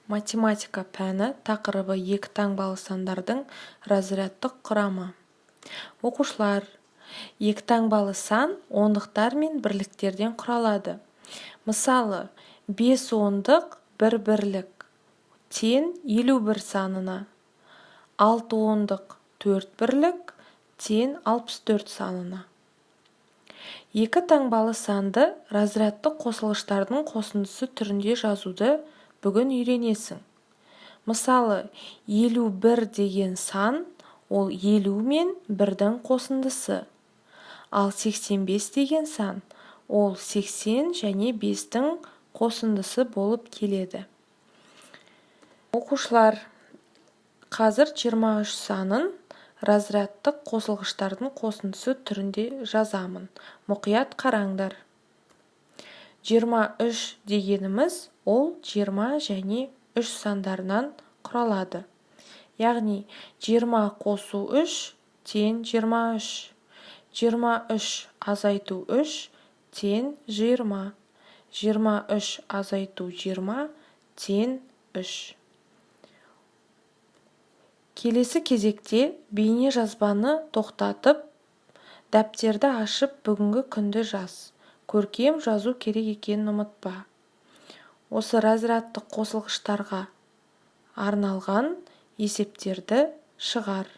Математика пәні, тақырыбы: екі таңбалы сандардың разрядтық құрамы. Оқушылар, екі таңбалы сан ондықтар мен бірліктерден құралады. Мысалы, 5 ондық, 1 бірлік тең 51 санына, 6 ондық, 4 бірлік тең 64 санына. Екі таңбалы санды разрядтық қосылғыштардың қосындысы түрінде жазуды бүгін үйренесің. Мысалы, 51 деген сан ол 50 мен 1-дің қосындысы. Ал 85 деген сан ол 80 және 5-тің қосындысы болып келеді. Оқушылар, қазір 23 санын разрядтық қосылғыштардың қосындысы түрінде жазамын. Мұқият қараңдар. 23 дегеніміз ол 20 және 3 сандарынан құралады. Яғни 20 қосу 3 тең 23. 23 азайту 3 тең 20. 23 азайту 20 тең 3. Келесі кезекте бейне жазбаны тоқтатып, дәптерді ашып, бүгінгі күнді жаз. Көркем жазу керек екенін ұмытпа. Осы разрядтық қосылғыштарға арналған есептерді шығар.